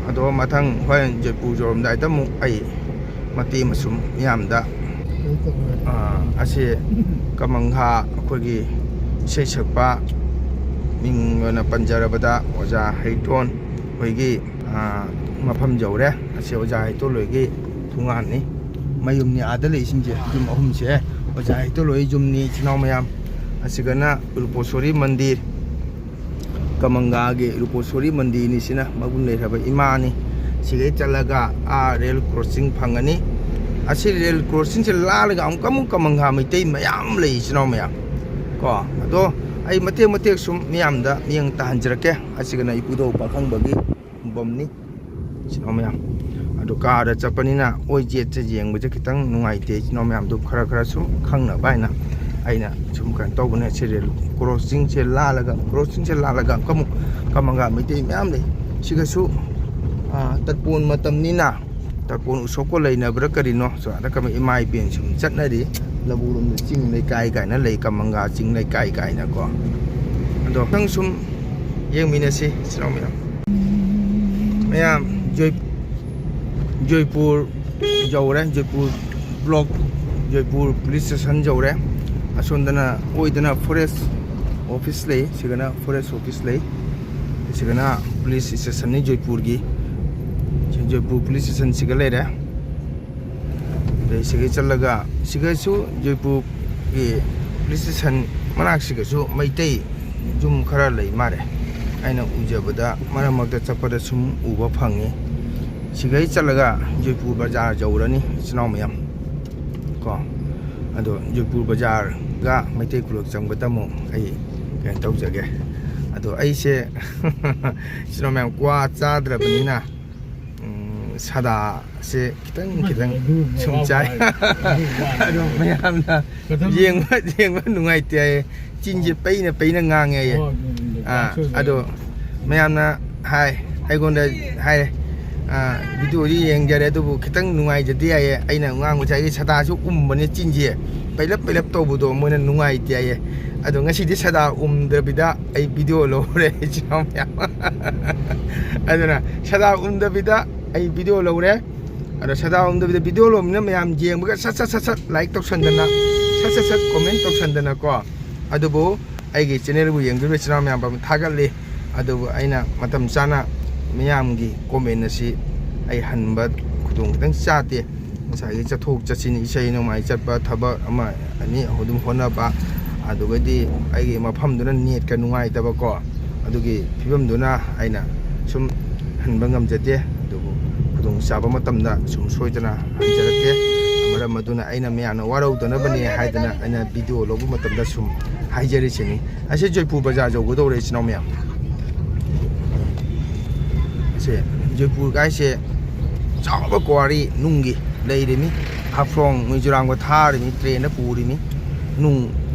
ꯑꯗꯣ ꯃꯊꯪ ꯍꯣꯔꯦꯟ ꯖꯣꯏꯄꯨꯔ ꯌꯧꯔꯝꯗꯥꯏꯗ ꯑꯃꯨꯛ ꯑꯩ ꯃꯇꯦꯛ ꯑꯃ ꯁꯨꯝ ꯃꯤꯌꯥꯝꯗ, ꯑꯥ, ꯑꯁꯤ ꯀꯃꯪꯒꯥ ꯑꯩꯈꯣꯏꯒꯤ ꯏꯁꯩ ꯁꯛꯄ ꯃꯤꯡ ꯑꯣꯏꯅ ꯄꯟꯖꯔꯕꯗ ꯑꯣꯖꯥ ꯍꯩꯇꯣꯟ ꯍꯣꯏꯒꯤ, ꯑꯥ, ꯃꯐꯝ ꯌꯧꯔꯦ꯫ ꯑꯁꯤ ꯑꯣꯖꯥ ꯍꯩꯇꯣꯟ ꯍꯣꯏꯒꯤ ꯊꯣꯡꯒꯥꯟꯅꯤ꯫ ꯃꯌꯨꯝꯅꯤ ꯑꯥꯗ ꯂꯩꯁꯤꯡꯁꯦ, ꯌꯨꯝ ꯑꯍꯨꯝꯁꯦ ꯑꯣꯖꯥ ꯍꯩꯇꯣꯟ ꯍꯣꯏ ꯌꯨꯝꯅꯤ, ꯏꯆꯤꯟ ꯏꯅꯥꯎ ꯃꯌꯥꯝ꯫ ꯑꯁꯤꯒꯅ ꯔꯨꯄꯣꯁꯣꯔꯤ ꯃꯟꯗꯤꯔ, ꯀꯃꯪꯒꯥꯒꯤ ꯔꯨꯄꯣꯁꯣꯔꯤ ꯃꯟꯗꯤꯔꯅꯤ꯫ ꯁꯤꯅ ꯃꯒꯨꯟ ꯂꯩꯈ꯭ꯔꯕ ꯏꯃꯥꯅꯤ꯫ ꯁꯤꯗꯩ ꯆꯠꯂꯒ ꯑꯥ ꯔꯦꯜ ꯀ꯭ꯔꯣꯁꯤꯡ ꯐꯪꯒꯅꯤ꯫ ꯑꯁꯤ ꯔꯦꯜ ꯀ꯭ꯔꯣꯁꯤꯡꯁꯦ ꯂꯥꯜꯂꯒ ꯑꯃꯨꯛꯀ ꯑꯃꯨꯛ ꯀꯃꯪꯒꯥ ꯃꯩꯇꯩ ꯃꯌꯥꯝ ꯂꯩ, ꯏꯆꯤꯟ ꯏꯅꯥꯎ ꯃꯌꯥꯝ꯫ ꯀꯣ, ꯑꯗꯣ ꯑꯩ ꯃꯇꯦꯛ ꯃꯇꯦꯛ ꯁꯨꯝ ꯃꯤꯌꯥꯝꯗ ꯃꯤꯠꯌꯦꯡ ꯇꯥꯍꯟꯖꯔꯛꯀꯦ꯫ ꯑꯁꯤꯒꯅ ꯏꯄꯨꯙꯧ ꯄꯥꯈꯪꯕꯒꯤ ꯈꯨꯕꯝꯅꯤ, ꯏꯆꯤꯟ ꯏꯅꯥꯎ ꯃꯌꯥꯝ꯫ ꯑꯗꯣ ꯀꯥꯗ ꯆꯠꯄꯅꯤꯅ ꯑꯣꯏ ꯖꯦꯠꯁꯦ ꯌꯦꯡꯕꯁꯦ ꯈꯤꯇꯪ ꯅꯨꯡꯉꯥꯏꯇꯦ, ꯏꯆꯤꯟ ꯏꯅꯥꯎ ꯃꯌꯥꯝꯗꯣ ꯈꯔ ꯈꯔ ꯁꯨꯝ ꯈꯪꯅꯕ ꯍꯥꯏꯅ ꯑꯩꯅ ꯁꯨꯝ ꯀꯩꯅꯣ ꯇꯧꯕꯅꯦ꯫ ꯁꯤ ꯔꯦꯜ ꯀ꯭ꯔꯣꯁꯤꯡꯁꯦ ꯂꯥꯜꯂꯒ, ꯀ꯭ꯔꯣꯁꯤꯡꯁꯦ ꯂꯥꯜꯂꯒ ꯑꯃꯨꯛꯀ ꯑꯃꯨꯛ ꯀꯃꯪꯒꯥ ꯃꯩꯇꯩ ꯃꯌꯥꯝ ꯂꯩ꯫ ꯁꯤꯒꯁꯨ, ꯑꯥ, ꯇꯔꯄꯣꯟ ꯃꯇꯝꯅꯤꯅ ꯇꯔꯄꯣꯟ ꯎꯁꯣꯞꯀ ꯂꯩꯅꯕ꯭ꯔꯥ ꯀꯔꯤꯅꯣ, ꯁꯣꯝꯗ ꯀꯃ-, ꯏꯃꯥ ꯏꯕꯦꯟ ꯁꯨꯝ ꯆꯠꯅꯔꯤ꯫ ꯂꯧꯕꯨꯛ ꯂꯣꯝꯗ ꯆꯤꯡ ꯂꯩꯀꯥꯏ ꯀꯥꯏꯅ ꯂꯩ, ꯀꯃꯪꯒꯥ ꯆꯤꯡ ꯂꯩꯀꯥꯏ ꯀꯥꯏꯅꯀꯣ꯫ ꯑꯗꯣ ꯈꯤꯇꯪ ꯁꯨꯝ ꯌꯦꯡꯃꯤꯟꯅꯁꯤ, ꯏꯆꯤꯟ ꯏꯅꯥꯎ ꯃꯌꯥꯝ꯫ ꯃꯌꯥꯝ, ꯖꯣꯏ-, ꯖꯣꯏꯄꯨꯔ ꯌꯧꯔꯦ, Jaipur block, Jaipur police station ꯌꯧꯔꯦ꯫ ꯑꯁꯣꯝꯗꯅ ꯑꯣꯏꯗꯅ ꯐꯣꯔꯦꯁ ꯑꯣꯐꯤꯁ ꯂꯩ, ꯁꯤꯒꯅ ꯐꯣꯔꯦꯁ ꯑꯣꯐꯤꯁ ꯂꯩ, ꯁꯤꯒꯅ ꯄꯨꯂꯤꯁ ꯁ꯭ꯇꯦꯁꯟꯅꯤ ꯖꯣꯏꯄꯨꯔꯒꯤ꯫ ꯁꯤ ꯖꯣꯏꯄꯨꯔ ꯄꯨꯂꯤꯁ ꯁ꯭ꯇꯦꯁꯟꯁꯤꯒ ꯂꯩꯔꯦ꯫ ꯑꯗꯩ ꯁꯤꯒꯩ ꯆꯠꯂꯒ ꯁꯤꯒꯩꯁꯨ ꯖꯣꯏꯄꯨꯔꯒꯤ ꯄꯨꯂꯤꯁ ꯁ꯭ꯇꯦꯁꯟ ꯃꯅꯥꯛꯁꯤꯒꯁꯨ ꯃꯩꯇꯩ ꯌꯨꯝ ꯈꯔ ꯂꯩ ꯃꯥꯜꯂꯦ꯫ ꯑꯩꯅ ꯎꯖꯕꯗ, ꯃꯔꯛ ꯃꯔꯛꯇ ꯆꯠꯄꯗ ꯁꯨꯝ ꯎꯕ ꯐꯪꯉꯤ꯫ ꯁꯤꯒꯩ ꯆꯠꯂꯒ ꯖꯣꯏꯄꯨꯔ ꯕꯖꯥꯔ ꯌꯧꯔꯅꯤ, ꯏꯆꯤꯟ ꯏꯅꯥꯎ ꯃꯌꯥꯝ꯫ ꯀꯣ, ꯑꯗꯣ ꯖꯣꯏꯄꯨꯔ ꯕꯖꯥꯔꯒ ꯃꯩꯇꯩ ꯈꯨꯂꯛ ꯆꯪꯕꯗ ꯑꯃꯨꯛ ꯑꯩ ꯀꯩꯅꯣ ꯇꯧꯖꯒꯦ꯫ ꯑꯗꯣ ꯑꯩꯁꯦ ꯏꯆꯤꯟ ꯏꯅꯥꯎ ꯃꯌꯥꯝ, ꯀ꯭ꯋꯥ ꯆꯥꯗ꯭ꯔꯕꯅꯤꯅ, ꯎꯝ, ꯁꯥꯗꯥꯁꯦ ꯈꯤꯇꯪ ꯈꯤꯇꯪ ꯑꯗꯨ ꯁꯨꯝ ꯆꯥꯏ꯫ ꯑꯗꯨ ꯑꯗꯣ ꯃꯌꯥꯝꯅ ꯀꯗꯝ- ꯌꯦꯡꯕ, ꯌꯦꯡꯕ ꯅꯨꯡꯉꯥꯏꯇꯦ ꯍꯥꯏꯌꯦ꯫ ꯆꯤꯟꯁꯦ ꯄꯩꯅ ꯄꯩꯅ ꯉꯥꯡꯉꯦ ꯍꯥꯏꯌꯦ꯫ ꯑꯣ, ꯑꯗꯨ, ꯑꯗꯨ, ꯑꯥ, ꯑꯗꯨ, ꯑꯗꯣ ꯃꯌꯥꯝꯅ ꯍꯥꯏ, ꯑꯩꯉꯣꯟꯗ ꯍꯥꯏ, ꯑꯥ, ꯚꯤꯗꯤꯑꯣꯗꯤ ꯌꯦꯡꯖꯔꯦ, ꯑꯗꯨꯕꯨ ꯈꯤꯇꯪ ꯅꯨꯡꯉꯥꯏꯖꯗꯦ ꯍꯥꯏꯌꯦ꯫ ꯑꯩꯅ ꯉꯥꯡꯕꯁꯦ, ꯑꯩꯒꯤ ꯁꯥꯗꯥꯁꯨ ꯎꯝꯕꯅꯦ, ꯆꯤꯟꯁꯦ ꯄꯩꯂꯞ ꯄꯩꯂꯞ ꯇꯧꯕꯗꯣ ꯃꯣꯏꯅ ꯅꯨꯡꯉꯥꯏꯇꯦ ꯍꯥꯏꯌꯦ꯫ ꯑꯗꯣ ꯉꯁꯤꯗꯤ ꯁꯥꯗꯥ ꯎꯝꯗꯕꯤꯗ ꯑꯩ ꯚꯤꯗꯤꯑꯣ ꯂꯧꯔꯦ, ꯏꯆꯤꯟ ꯏꯅꯥꯎ ꯃꯌꯥꯝ꯫ ꯑꯗꯨꯅ ꯁꯥꯗꯥ ꯎꯝꯗꯕꯤꯗ ꯑꯩ ꯚꯤꯗꯤꯑꯣ ꯂꯧꯔꯦ꯫ ꯑꯗꯣ ꯁꯥꯗꯥ ꯎꯝꯗꯕꯤꯗ ꯚꯤꯗꯤꯑꯣ ꯂꯧꯕꯅꯤꯅ ꯃꯌꯥꯝ ꯌꯦꯡꯕꯒ ꯁꯠ ꯁꯠ ꯁꯠ ꯁꯠ ꯂꯥꯏꯛ ꯇꯧꯁꯟꯗꯅ, ꯁꯠ ꯁꯠ ꯁꯠ ꯀꯣꯃꯦꯟ ꯇꯧꯁꯟꯗꯅꯀꯣ꯫ ꯑꯗꯨꯕꯨ ꯑꯩꯒꯤ ꯆꯦꯅꯦꯜꯕꯨ ꯌꯦꯡꯕꯤꯕ ꯏꯆꯤꯟ ꯏꯅꯥꯎ ꯃꯌꯥꯝ ꯊꯥꯒꯠꯂꯤ꯫ ꯑꯗꯨꯕꯨ ꯑꯩꯅ ꯃꯇꯝ ꯆꯥꯅ ꯃꯤꯌꯥꯝꯒꯤ ꯀꯣꯃꯦꯟ ꯑꯁꯤ ꯑꯩ ꯍꯟꯕ ꯈꯨꯗꯣꯡ ꯈꯤꯇꯪ ꯆꯥꯗꯦ꯫ ꯉꯁꯥꯏꯒꯤ ꯆꯠꯊꯣꯛ ꯆꯠꯁꯤꯟ, ꯏꯁꯩ ꯅꯣꯡꯃꯥꯏ ꯆꯠꯄ, ꯊꯕꯛ ꯑꯃ ꯑꯅꯤ ꯑꯍꯨꯝ ꯑꯗꯨꯝ ꯍꯣꯠꯅꯕ, ꯑꯗꯨꯒꯗꯤ ꯑꯩꯒꯤ ꯃꯐꯝꯗꯨꯅ ꯅꯦꯠꯀ ꯅꯨꯡꯉꯥꯏꯇꯕꯀꯣ, ꯑꯗꯨꯒꯤ ꯐꯤꯕꯝꯗꯨꯅ ꯑꯩꯅ ꯁꯨꯝ ꯍꯟꯕ ꯉꯝꯖꯗꯦ꯫ ꯑꯗꯨꯕꯨ ꯈꯨꯗꯣꯡ ꯆꯥꯕ ꯃꯇꯝꯗ ꯁꯨꯝ ꯁꯣꯏꯗꯅ ꯍꯟꯖꯔꯛꯀꯦ꯫ ꯃꯔꯝ ꯑꯗꯨꯅ ꯑꯩꯅ ꯃꯌꯥꯝꯅ ꯋꯥꯔꯧꯗꯅꯕꯅꯦ ꯍꯥꯏꯗꯅ ꯑꯩꯅ ꯚꯤꯗꯤꯑꯣ ꯂꯧꯕ ꯃꯇꯝꯗ ꯁꯨꯝ ꯍꯥꯏꯖꯔꯤꯁꯤꯅꯤ꯫ ꯑꯁꯤ ꯖꯣꯏꯄꯨꯔ ꯕꯖꯥꯔ ꯌꯧꯒꯗꯧꯔꯦ, ꯏꯆꯤꯟ ꯏꯅꯥꯎ ꯃꯌꯥꯝ꯫ ꯑꯁꯦ ꯖꯣꯏꯄꯨꯔ ꯀꯥꯏꯁꯦ ꯆꯥꯎꯕ ꯀ꯭ꯋꯥꯔꯤ ꯅꯨꯡꯒꯤ ꯂꯩꯔꯤꯅꯤ꯫ ꯍꯥꯐ꯭ꯂꯣꯡ ꯃꯤꯖꯣꯔꯥꯝꯒ ꯊꯥꯔꯤꯅꯤ, ꯇ꯭ꯔꯦꯟꯗ ꯄꯨꯔꯤꯅꯤ꯫ ꯅꯨꯡ,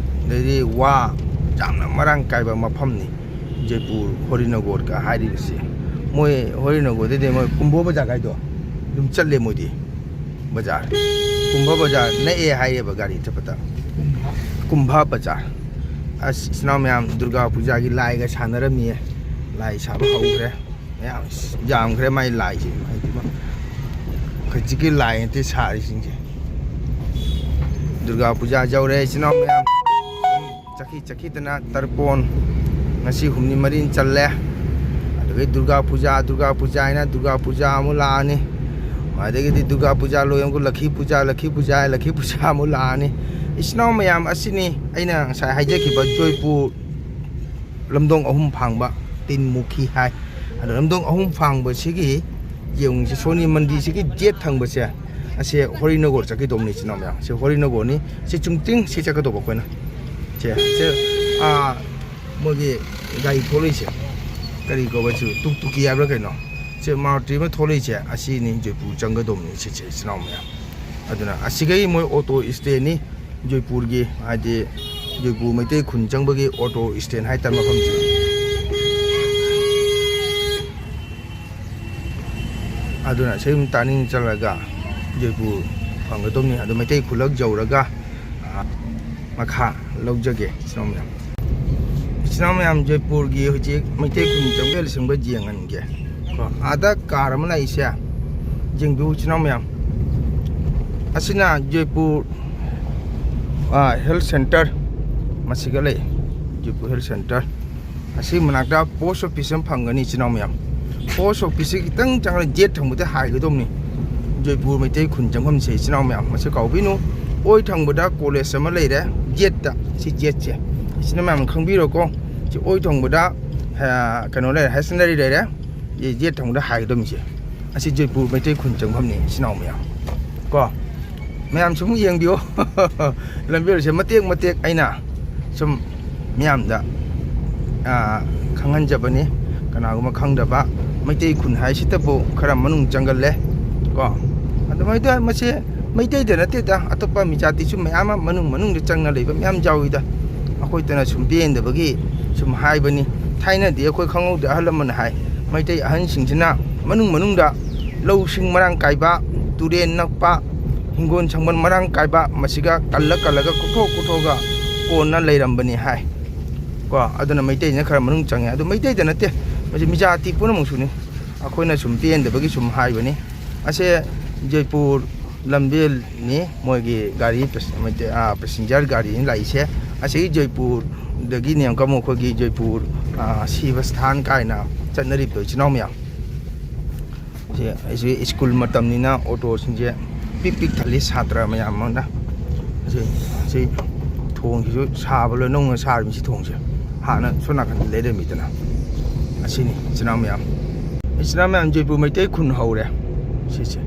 ꯑꯗꯩꯗꯤ ꯋꯥ ꯌꯥꯝꯅ ꯃꯔꯥꯡ ꯀꯥꯏꯕ ꯃꯐꯝꯅꯤ꯫ ꯖꯣꯏꯄꯨꯔ ꯍꯣꯔꯤꯅꯒꯣꯔꯒ ꯍꯥꯏꯔꯤꯕꯁꯤ꯫ ꯃꯣꯏ ꯍꯣꯔꯤꯅꯒꯣꯔꯗꯩꯗꯤ ꯃꯣꯏ ꯀꯨꯝꯕꯣ ꯕꯖꯥꯔ ꯀꯥꯏꯗꯣ ꯑꯗꯨꯝ ꯆꯠꯂꯦ ꯃꯣꯏꯗꯤ꯫ ꯕꯖꯥꯔ, ꯀꯨꯝꯕ ꯕꯖꯥꯔ ꯅꯛꯑꯦ ꯍꯥꯏꯌꯦꯕ ꯒꯥꯔꯤ ꯆꯠꯄꯗ꯫ ꯀꯨꯝꯚ ꯕꯖꯥꯔ꯫ ꯑꯁ, ꯏꯆꯤꯟ ꯏꯅꯥꯎ ꯃꯌꯥꯝ, ꯗꯨꯔꯒꯥ ꯄꯨꯖꯥꯒꯤ ꯂꯥꯏꯒ ꯁꯥꯟꯅꯔꯝꯃꯤꯌꯦ꯫ ꯂꯥꯏ ꯁꯥꯕ ꯍꯧꯈ꯭ꯔꯦ꯫ ꯃꯌꯥꯝ, ꯑꯁ, ꯌꯥꯝꯈ꯭ꯔꯦ ꯃꯥꯏ ꯂꯥꯏꯁꯦ꯫ ꯍꯥꯏꯗꯤ, ꯈꯖꯤꯛꯀꯤ ꯂꯥꯏ ꯅꯠꯇꯦ ꯁꯥꯔꯤꯁꯤꯡꯁꯦ꯫ ꯗꯨꯔꯒꯥ ꯄꯨꯖꯥ ꯌꯧꯔꯦ, ꯏꯆꯤꯟ ꯏꯅꯥꯎ ꯃꯌꯥꯝ꯫ ꯆꯠꯈꯤ ꯆꯠꯈꯤꯗꯅ ꯇꯔꯄꯣꯟ ꯉꯁꯤ ꯍꯨꯝꯅꯤ ꯃꯔꯤꯅꯤ ꯆꯜꯂꯦ꯫ ꯑꯗꯨꯗꯒꯤ ꯗꯨꯔꯒꯥ ꯄꯨꯖꯥ, ꯗꯨꯔꯒꯥ ꯄꯨꯖꯥ ꯍꯥꯏꯅ ꯗꯨꯔꯒꯥ ꯄꯨꯖꯥ ꯑꯃꯨꯛ ꯂꯥꯛꯑꯅꯤ꯫ ꯑꯗꯒꯤꯗꯤ ꯗꯨꯔꯒꯥ ꯄꯨꯖꯥ ꯂꯣꯏꯔꯒ ꯂꯛꯈꯤ ꯄꯨꯖꯥ, ꯂꯛꯈꯤ ꯄꯨꯖꯥ ꯍꯥꯏ ꯂꯛꯈꯤ ꯄꯨꯖꯥ ꯑꯃꯨꯛ ꯂꯥꯛꯑꯅꯤ꯫ ꯏꯆꯤꯟ ꯏꯅꯥꯎ ꯃꯌꯥꯝ ꯑꯁꯤꯅꯤ ꯑꯩꯅ ꯉꯁꯥꯏ ꯍꯥꯏꯖꯈꯤꯕ ꯖꯣꯏꯄꯨꯔ ꯂꯝꯗꯣꯡ ꯑꯍꯨꯝ ꯐꯥꯡꯕ, ꯇꯤꯟꯃꯨꯈꯤ ꯍꯥꯏ꯫ ꯑꯗꯣ ꯂꯝꯗꯣꯡ ꯑꯍꯨꯝ ꯐꯥꯡꯕꯁꯤꯒꯤ ꯌꯦꯡꯉꯨꯁꯤ, ꯁꯣꯅꯤ ꯃꯟꯗꯤꯁꯤꯒꯤ ꯖꯦꯠ ꯊꯪꯕꯁꯦ, ꯑꯁꯦ ꯍꯣꯔꯤꯅꯒꯣꯔ ꯆꯠꯀꯗꯧꯕꯅꯤ ꯏꯆꯤꯟ ꯏꯅꯥꯎ ꯃꯌꯥꯝ꯫ ꯁꯤ ꯍꯣꯔꯤꯅꯒꯣꯔꯅꯤ, ꯁꯤ ꯆꯨꯝꯇꯤꯡ ꯁꯤ ꯆꯠꯀꯗꯧꯕ ꯑꯩꯈꯣꯏꯅ꯫ ꯁꯦ, ꯁꯦ, ꯑꯥ, ꯃꯣꯏꯒꯤ ꯒꯥꯔꯤ ꯊꯣꯛꯂꯛꯏꯁꯦ ꯀꯔꯤ ꯀꯧꯕ, ꯁꯤ ꯇꯨꯛ ꯇꯨꯀꯤ ꯍꯥꯏꯕ꯭ꯔꯥ ꯀꯩꯅꯣ, ꯁꯤ ꯃꯥꯔꯨꯇꯤ ꯑꯃ ꯊꯣꯛꯂꯛꯏꯁꯦ, ꯑꯁꯤꯅꯤ ꯖꯣꯏꯄꯨꯔ ꯆꯪꯒꯗꯧꯕꯅꯤ ꯁꯤꯁꯦ ꯏꯆꯤꯟ ꯏꯅꯥꯎ ꯃꯌꯥꯝ꯫ ꯑꯗꯨꯅ ꯑꯁꯤꯈꯩ ꯃꯣꯏ ꯑꯣꯇꯣ ꯏꯁꯇꯦꯟꯅꯤ ꯖꯣꯏꯄꯨꯔꯒꯤ, ꯍꯥꯏꯗꯤ ꯖꯣꯏꯄꯨꯔ ꯃꯩꯇꯩ ꯈꯨꯟ ꯆꯪꯕꯒꯤ ꯑꯣꯇꯣ ꯏꯁꯇꯦꯟ ꯍꯥꯏꯇꯥꯔꯦ ꯃꯐꯝꯁꯦ꯫ ꯑꯗꯨꯅ ꯁꯤ ꯑꯗꯨꯝ ꯇꯥꯅꯤꯡ ꯆꯠꯂꯒ ꯖꯣꯏꯄꯨꯔ ꯐꯪꯒꯗꯧꯅꯤ꯫ ꯑꯗꯨ ꯃꯩꯇꯩ ꯈꯨꯂꯛ ꯌꯧꯔꯒ, ꯑ, ꯃꯈꯥ ꯂꯧꯖꯒꯦ ꯏꯆꯤꯟ ꯏꯅꯥꯎ ꯃꯌꯥꯝ꯫ ꯏꯆꯤꯟ ꯏꯅꯥꯎ ꯃꯌꯥꯝ, ꯖꯣꯏꯄꯨꯔꯒꯤ ꯍꯧꯖꯤꯛ ꯃꯩꯇꯩ ꯈꯨꯟ ꯆꯪꯕ ꯂꯣꯏꯁꯤꯟꯕ ꯌꯦꯡꯍꯟꯒꯦ꯫ ꯀꯣ, ꯑꯥꯗ ꯀꯥꯔ ꯑꯃ ꯂꯥꯛꯏꯁꯦ, ꯌꯦꯡꯕꯤꯌꯨ ꯏꯆꯤꯟ ꯏꯅꯥꯎ ꯃꯌꯥꯝ꯫ ꯑꯁꯤꯅ ꯖꯣꯏꯄꯨꯔ, ꯑ, ꯍꯦꯜꯊ ꯁꯦꯟꯇꯔ ꯃꯁꯤꯒ ꯂꯩ, ꯖꯣꯏꯄꯨꯔ ꯍꯦꯜꯊ ꯁꯦꯟꯇꯔ꯫ ꯑꯁꯤ ꯃꯅꯥꯛꯇ ꯄꯣꯁ ꯑꯣꯐꯤꯁ ꯑꯃ ꯐꯪꯒꯅꯤ ꯏꯆꯤꯟ ꯏꯅꯥꯎ ꯃꯌꯥꯝ꯫ ꯄꯣꯁ ꯑꯣꯐꯤꯁꯁꯤ ꯈꯤꯇꯪ ꯆꯪꯉꯒ ꯖꯦꯠ ꯊꯪꯕꯗ ꯍꯥꯏꯒꯗꯧꯕꯅꯤ꯫ ꯖꯣꯏꯄꯨꯔ ꯃꯩꯇꯩ ꯈꯨꯟ ꯆꯪꯐꯝꯁꯦ ꯏꯆꯤꯟ ꯏꯅꯥꯎ ꯃꯌꯥꯝ, ꯃꯁꯤ ꯀꯥꯎꯕꯤꯅꯨ꯫ ꯑꯣꯏ ꯊꯪꯕꯗ ꯀꯣꯂꯦꯖ ꯑꯃ ꯂꯩꯔꯦ, ꯖꯦꯠꯇ, ꯁꯤ ꯖꯦꯠꯁꯦ ꯏꯆꯤꯟ ꯏꯅꯥꯎ ꯃꯌꯥꯝ ꯈꯪꯕꯤꯔꯣꯀꯣ꯫ ꯁꯤ ꯑꯣꯏ ꯊꯪꯕꯗ, ꯑ, ꯀꯩꯅꯣ ꯂꯩꯔꯦ, ꯍꯥꯏꯌꯔ ꯁꯦꯀꯦꯟꯗꯔꯤ ꯂꯩꯔꯦ꯫ ꯌꯦ-, ꯌꯦꯠ ꯊꯪꯕꯗ ꯍꯥꯏꯒꯗꯧꯅꯤꯁꯦ꯫ ꯑꯁꯤ ꯖꯣꯏꯄꯨꯔ ꯃꯩꯇꯩ ꯈꯨꯟ ꯆꯪꯐꯝꯅꯤ ꯏꯆꯤꯟ ꯏꯅꯥꯎ ꯃꯌꯥꯝ꯫ ꯀꯣ, ꯃꯌꯥꯝ ꯁꯨꯝ ꯌꯦꯡꯕꯤꯌꯣ꯫ ꯂꯝꯕꯦꯜꯁꯦ ꯃꯇꯦꯛ ꯃꯇꯦꯛ ꯑꯩꯅ ꯁꯨꯝ ꯃꯌꯥꯝꯗ, ꯑꯥ, ꯈꯪꯍꯟꯖꯕꯅꯤ꯫ ꯀꯅꯥꯒꯨꯝꯕ ꯈꯪꯗꯕ, ꯃꯩꯇꯩ ꯈꯨꯟ ꯍꯥꯏꯁꯤꯇꯕꯨ ꯈꯔ ꯃꯅꯨꯡ ꯆꯪꯒꯜꯂꯦ꯫ ꯀꯣ, ꯑꯗꯨꯃꯥꯏꯅ ꯇꯧꯔ ꯃꯁꯤ ꯃꯩꯇꯩꯗ ꯅꯠꯇꯦꯗ, ꯑꯇꯣꯞꯄ ꯃꯤꯖꯥꯇꯤꯁꯨ ꯃꯌꯥꯝ ꯑꯃ ꯃꯅꯨꯡ ꯃꯅꯨꯡꯗ ꯆꯪꯅ ꯂꯩꯕ ꯃꯌꯥꯝ ꯌꯥꯎꯏꯗ꯫ ꯑꯩꯈꯣꯏꯇꯅ ꯁꯨꯝ ꯄꯦꯟꯗꯕꯒꯤ ꯁꯨꯝ ꯍꯥꯏꯕꯅꯤ꯫ ꯊꯥꯏꯅꯗꯤ ꯑꯩꯈꯣꯏ ꯈꯪꯍꯧꯗꯦ, ꯑꯍꯜ ꯂꯃꯟꯅ ꯍꯥꯏ, ꯃꯩꯇꯩ ꯑꯍꯟꯁꯤꯡꯁꯤꯅ ꯃꯅꯨꯡ ꯃꯅꯨꯡꯗ ꯂꯧꯁꯤꯡ ꯃꯔꯥꯡ ꯀꯥꯏꯕ, ꯇꯨꯔꯦꯟ ꯅꯛꯄ, ꯍꯤꯡꯒꯣꯜ ꯁꯝꯕꯜ ꯃꯔꯥꯡ ꯀꯥꯏꯕ, ꯃꯁꯤꯒ ꯀꯜꯂ ꯀꯜꯂꯒ ꯀꯣꯛꯊꯣꯛ ꯀꯣꯛꯊꯣꯛꯑꯒ ꯀꯣꯟꯅ ꯂꯩꯔꯝꯕꯅꯤ ꯍꯥꯏ꯫ ꯀꯣ, ꯑꯗꯨꯅ ꯃꯩꯇꯩꯁꯤꯅ ꯈꯔ ꯃꯅꯨꯡ ꯆꯪꯉꯦ꯫ ꯑꯗꯨ ꯃꯩꯇꯩꯗ ꯅꯠꯇꯦ, ꯃꯁꯤ ꯃꯤꯖꯥꯇꯤ ꯄꯨꯝꯅꯃꯛꯁꯨꯅꯤ꯫ ꯑꯩꯈꯣꯏꯅ ꯁꯨꯝ ꯄꯦꯟꯗꯕꯒꯤ ꯁꯨꯝ ꯍꯥꯏꯕꯅꯤ꯫ ꯑꯁꯦ ꯖꯣꯏꯄꯨꯔ ꯂꯝꯕꯦꯜꯅꯤ, ꯃꯣꯏꯒꯤ ꯒꯥꯔꯤ ꯄꯦꯁ-, ꯃꯩꯇꯩ-, ꯑꯥ, ꯄꯦꯁꯦꯟꯖꯔ ꯒꯥꯔꯤꯅꯤ ꯂꯥꯛꯏꯁꯦ꯫ ꯑꯁꯤꯒꯤ ꯖꯣꯏꯄꯨꯔꯗꯒꯤꯅꯦ ꯑꯃꯨꯛꯀ ꯑꯃꯨꯛ ꯑꯩꯈꯣꯏꯒꯤ ꯖꯣꯏꯄꯨꯔ, ꯑꯥ, ꯁꯤꯕ ꯁꯊꯥꯟ ꯀꯥꯏꯅ ꯆꯠꯅꯔꯤꯕꯗꯣ, ꯏꯆꯤꯟ ꯏꯅꯥꯎ ꯃꯌꯥꯝ꯫ ꯁꯤ ꯑꯩꯁꯦ ꯁ꯭ꯀꯨꯜ ꯃꯇꯝꯅꯤꯅ ꯑꯣꯇꯣꯁꯤꯡꯁꯦ ꯄꯤꯛ ꯄꯤꯛ ꯊꯜꯂꯤ, ꯁꯥꯇ꯭ꯔ ꯃꯌꯥꯝ ꯑꯃꯅ꯫ ꯁꯤ, ꯁꯤ ꯊꯣꯡꯁꯤꯁꯨ ꯁꯥꯕ ꯂꯣꯏ ꯅꯧꯅ ꯁꯥꯔꯤꯕꯅꯤ꯫ ꯁꯤ ꯊꯣꯡꯁꯦ ꯍꯥꯟꯅ ꯁꯣꯝ ꯅꯥꯀꯟꯗ ꯂꯩꯔꯝꯃꯤꯗꯅ꯫ ꯑꯁꯤꯅꯤ, ꯏꯆꯤꯟ ꯏꯅꯥꯎ ꯃꯌꯥꯝ, ꯏꯆꯤꯟ ꯏꯅꯥꯎ ꯃꯌꯥꯝ, ꯖꯣꯏꯄꯨꯔ ꯃꯩꯇꯩ ꯈꯨꯟ ꯍꯧꯔꯦ꯫ ꯁꯤꯁꯦ,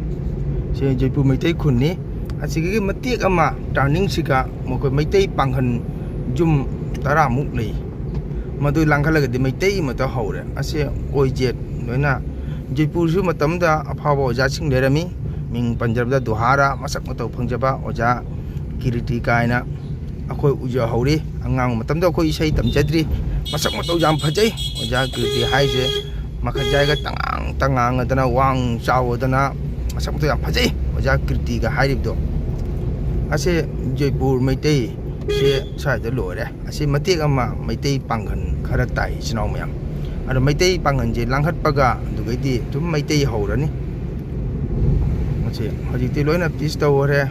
ꯁꯤ ꯖꯣꯏꯄꯨꯔ ꯃꯩꯇꯩ ꯈꯨꯟꯅꯤ꯫ ꯑꯁꯤꯒꯤ ꯃꯇꯦꯛ ꯑꯃ ꯇꯔꯅꯤꯡꯁꯤꯒ ꯃꯈꯣꯏ ꯃꯩꯇꯩ ꯄꯥꯡꯒꯜ ꯌꯨꯝ ꯇꯔꯥꯃꯨꯛ ꯂꯩ꯫ ꯃꯗꯨ ꯂꯥꯡꯈꯠꯂꯒꯗꯤ ꯃꯩꯇꯩ ꯑꯃꯠꯇ ꯍꯧꯔꯦ꯫ ꯑꯁꯤ ꯑꯣꯏꯖꯦꯠ ꯂꯣꯏꯅ꯫ ꯖꯣꯏꯄꯨꯔꯁꯨ ꯃꯇꯝꯗ ꯑꯐꯥꯎꯕ ꯑꯣꯖꯥꯁꯤꯡ ꯂꯩꯔꯝꯃꯤ꯫ ꯃꯤꯡ ꯄꯟꯖꯔꯕꯗ ꯗꯨꯍꯥꯔꯥ ꯃꯁꯛ ꯃꯇꯧ ꯐꯪꯖꯕ ꯑꯣꯖꯥ ꯀꯤꯔꯤꯇꯤ ꯀꯥꯏꯅ ꯑꯩꯈꯣꯏ ꯎꯖꯍꯧꯔꯤ꯫ ꯑꯉꯥꯡ ꯃꯇꯝꯗ ꯑꯩꯈꯣꯏ ꯏꯁꯩ ꯇꯝꯖꯗ꯭ꯔꯤ꯫ ꯃꯁꯛ ꯃꯇꯧ ꯌꯥꯝ ꯐꯖꯩ꯫ ꯑꯣꯖꯥ ꯀꯤꯔꯤꯇꯤ ꯍꯥꯏꯁꯦ ꯃꯈꯖꯥꯏꯒ ꯇꯉꯥꯡ ꯇꯉꯥꯡꯉꯗꯅ, ꯋꯥꯡ ꯆꯥꯎꯗꯅ, ꯃꯁꯛ ꯃꯇꯧ ꯌꯥꯝ ꯐꯖꯩ꯫ ꯑꯣꯖꯥ ꯀꯤꯔꯤꯇꯤꯒ ꯍꯥꯏꯔꯤꯕꯗꯣ꯫ ꯑꯁꯦ ꯖꯣꯏꯄꯨꯔ ꯃꯩꯇꯩꯁꯦ ꯁ꯭ꯋꯥꯏꯗ ꯂꯣꯏꯔꯦ꯫ ꯑꯁꯤ ꯃꯇꯦꯛ ꯑꯃ ꯃꯩꯇꯩ ꯄꯥꯡꯒꯜ ꯈꯔ ꯇꯥꯏ, ꯏꯆꯤꯟ ꯏꯅꯥꯎ ꯃꯌꯥꯝ꯫ ꯑꯗꯣ ꯃꯩꯇꯩ ꯄꯥꯡꯒꯜꯁꯦ ꯂꯥꯡꯈꯠꯄꯒ ꯑꯗꯨꯗꯒꯤꯗꯤ ꯑꯗꯨꯝ ꯃꯩꯇꯩ ꯍꯧꯔꯅꯤ꯫ ꯃꯁꯤ ꯍꯧꯖꯤꯛꯇꯤ ꯂꯣꯏꯅ ꯄꯤꯁ ꯇꯧꯈꯔꯦ꯫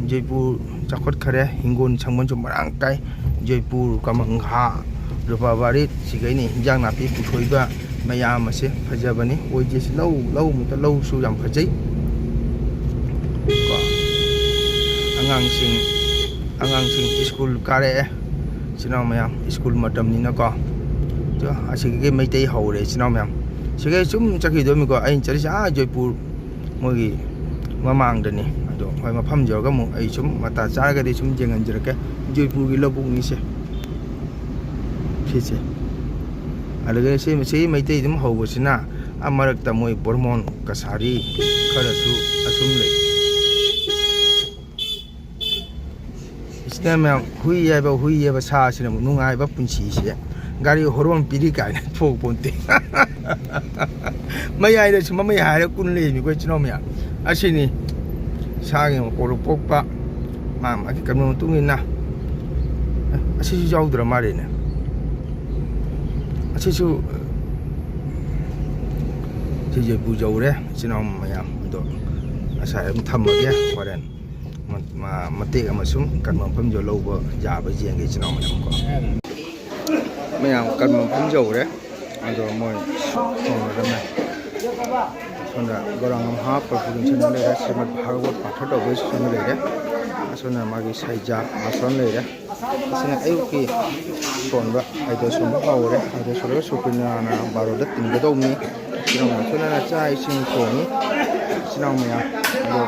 ꯖꯣꯏꯄꯨꯔ ꯆꯥꯎꯈꯠꯈꯔꯦ꯫ ꯍꯤꯡꯒꯣꯜ ꯁꯪꯒꯣꯜꯁꯨ ꯃꯔꯥꯡ ꯀꯥꯏ꯫ ꯖꯣꯏꯄꯨꯔ, ꯀꯃꯪꯍꯥ, ꯔꯨꯄꯥ ꯕꯥꯔꯤꯠ, ꯁꯤꯈꯩꯅꯤ ꯍꯤꯟꯖꯥꯡ ꯅꯥꯄꯤ ꯄꯨꯊꯣꯛꯏꯕ ꯃꯌꯥꯝ ꯑꯁꯦ ꯐꯖꯕꯅꯤ꯫ ꯑꯣꯏꯗꯦꯁꯤ ꯂꯧ, ꯂꯧ ꯃꯛꯇ ꯂꯧꯁꯨ ꯌꯥꯝ ꯐꯖꯩ꯫ ꯀꯣ, ꯑꯉꯥꯡꯁꯤꯡ, ꯑꯉꯥꯡꯁꯤꯡ ꯁ꯭ꯀꯨꯜ ꯀꯥꯔꯛꯑꯦ꯫ ꯏꯆꯤꯟ ꯏꯅꯥꯎ ꯃꯌꯥꯝ, ꯁ꯭ꯀꯨꯜ ꯃꯇꯝꯅꯤꯅꯀꯣ꯫ ꯑꯗꯣ ꯑꯁꯤꯒꯤ ꯃꯩꯇꯩ ꯍꯧꯔꯦ, ꯏꯆꯤꯟ ꯏꯅꯥꯎ ꯃꯌꯥꯝ꯫ ꯁꯤꯒꯩ ꯁꯨꯝ ꯆꯠꯈꯤꯗꯣꯏꯅꯤꯀꯣ꯫ ꯑꯩꯅ ꯆꯠꯂꯤꯁꯦ ꯑꯥ ꯖꯣꯏꯄꯨꯔ ꯃꯣꯏꯒꯤ ꯃꯃꯥꯡꯗꯅꯤ꯫ ꯑꯗꯣ ꯍꯣꯏ, ꯃꯐꯝ ꯌꯧꯔꯒ ꯑꯃꯨꯛ ꯑꯩ ꯁꯨꯝ ꯃꯇꯥ ꯆꯥꯔꯒꯗꯤ ꯁꯨꯝ ꯌꯦꯡꯍꯟꯖꯔꯛꯀꯦ꯫ ꯖꯣꯏꯄꯨꯔꯒꯤ ꯂꯧꯕꯨꯛꯅꯤꯁꯦ꯫ ꯁꯤꯁꯦ꯫ ꯑꯗꯨꯒ ꯁꯤ, ꯁꯤ ꯃꯩꯇꯩ ꯑꯗꯨꯝ ꯍꯧꯕꯁꯤꯅ ꯑꯥ ꯃꯔꯛꯇ ꯃꯣꯏ ꯕꯣꯔꯃꯣꯟ ꯀꯁꯥꯔꯤ ꯈꯔꯁꯨ ꯑꯁꯨꯝ ꯂꯩ꯫ ꯏꯆꯤꯟ ꯏꯅꯥꯎ ꯃꯌꯥꯝ, ꯍꯨꯏ ꯍꯥꯏꯕ, ꯍꯨꯏ ꯍꯥꯏꯕ ꯁꯥꯁꯤꯅ ꯑꯃꯨꯛ ꯅꯨꯡꯉꯥꯏꯕ ꯄꯨꯟꯁꯤꯁꯦ꯫ ꯒꯥꯔꯤ ꯍꯣꯔꯣꯟ ꯄꯤꯔꯤ ꯀꯥꯏꯅ ꯊꯣꯛꯄꯣꯟꯇꯦ꯫ ꯃꯌꯥꯏꯗꯁꯨ ꯃꯃꯩ ꯍꯥꯏꯔ ꯀꯨꯟ ꯂꯩꯔꯤꯅꯤꯀꯣ, ꯏꯆꯤꯟ ꯏꯅꯥꯎ ꯃꯌꯥꯝ꯫ ꯑꯁꯤꯅꯤ ꯁꯥꯒꯤ ꯃꯄꯣꯛꯇ ꯄꯣꯛꯄ ꯃꯥ ꯃꯥꯒꯤ ꯀꯩꯅꯣ ꯃꯇꯨꯡ ꯏꯟꯅ꯫ ꯑꯁꯤꯁꯨ ꯌꯥꯎꯗ꯭ꯔ ꯃꯥꯜꯂꯦꯅꯦ꯫ ꯑꯁꯤꯁꯨ ꯁꯤꯁꯦ ꯄꯨꯖꯧꯔꯦ, ꯏꯆꯤꯟ ꯏꯅꯥꯎ ꯃꯌꯥꯝ꯫ ꯑꯗꯣ ꯉꯁꯥꯏ ꯑꯗꯨꯝ ꯊꯝꯃꯒꯦ, ꯍꯣꯔꯦꯟ ꯃ-, ꯃ-, ꯃꯇꯦꯛ ꯑꯃ ꯁꯨꯝ ꯀꯟꯕ ꯃꯐꯝꯗꯣ ꯂꯧꯕ ꯌꯥꯕ ꯌꯦꯡꯒꯦ, ꯏꯆꯤꯟ ꯏꯅꯥꯎ ꯃꯌꯥꯝ ꯀꯣ꯫ ꯃꯌꯥꯝ ꯀꯟꯕ ꯃꯐꯝ ꯌꯧꯔꯦ꯫ ꯑꯗꯣ ꯃꯣꯏ ꯊꯣꯡꯅꯔꯝꯃꯦ꯫ ꯁꯣꯝꯗ ꯒꯣꯔꯥꯡ ꯑꯃ ꯍꯥꯞꯄ ꯄꯨꯈ꯭ꯔꯤ ꯁꯣꯝꯗ ꯂꯩꯔꯦ, ꯁ꯭ꯔꯤꯃꯗ ꯚꯥꯒꯋꯠ ꯄꯥꯊ ꯇꯧꯕꯒꯤꯁꯨ ꯁꯣꯝꯗ ꯂꯩꯔꯦ꯫ ꯑꯁꯣꯝꯅ ꯃꯥꯒꯤ ꯁꯩꯖꯥ ꯑꯁꯣꯝ ꯂꯩꯔꯦ꯫ ꯑꯁꯤꯅ ꯑꯌꯨꯛꯀꯤ ꯁꯣꯟꯕ, ꯑꯩꯗꯣ ꯁꯣꯟꯕ ꯍꯧꯔꯦ꯫ ꯑꯩꯗꯣ ꯁꯣꯜꯂꯒ ꯁꯨꯀ꯭ꯔꯤꯅꯥꯅ ꯕꯥꯔꯣꯗ ꯇꯤꯡꯒꯗꯧꯕꯅꯤ꯫ ꯁꯤꯅ ꯑꯁꯣꯝꯅ ꯆꯥꯛ ꯏꯁꯤꯡ ꯊꯣꯡꯉꯤ꯫ ꯏꯆꯤꯟ ꯏꯅꯥꯎ ꯃꯌꯥꯝ ꯑꯗꯣ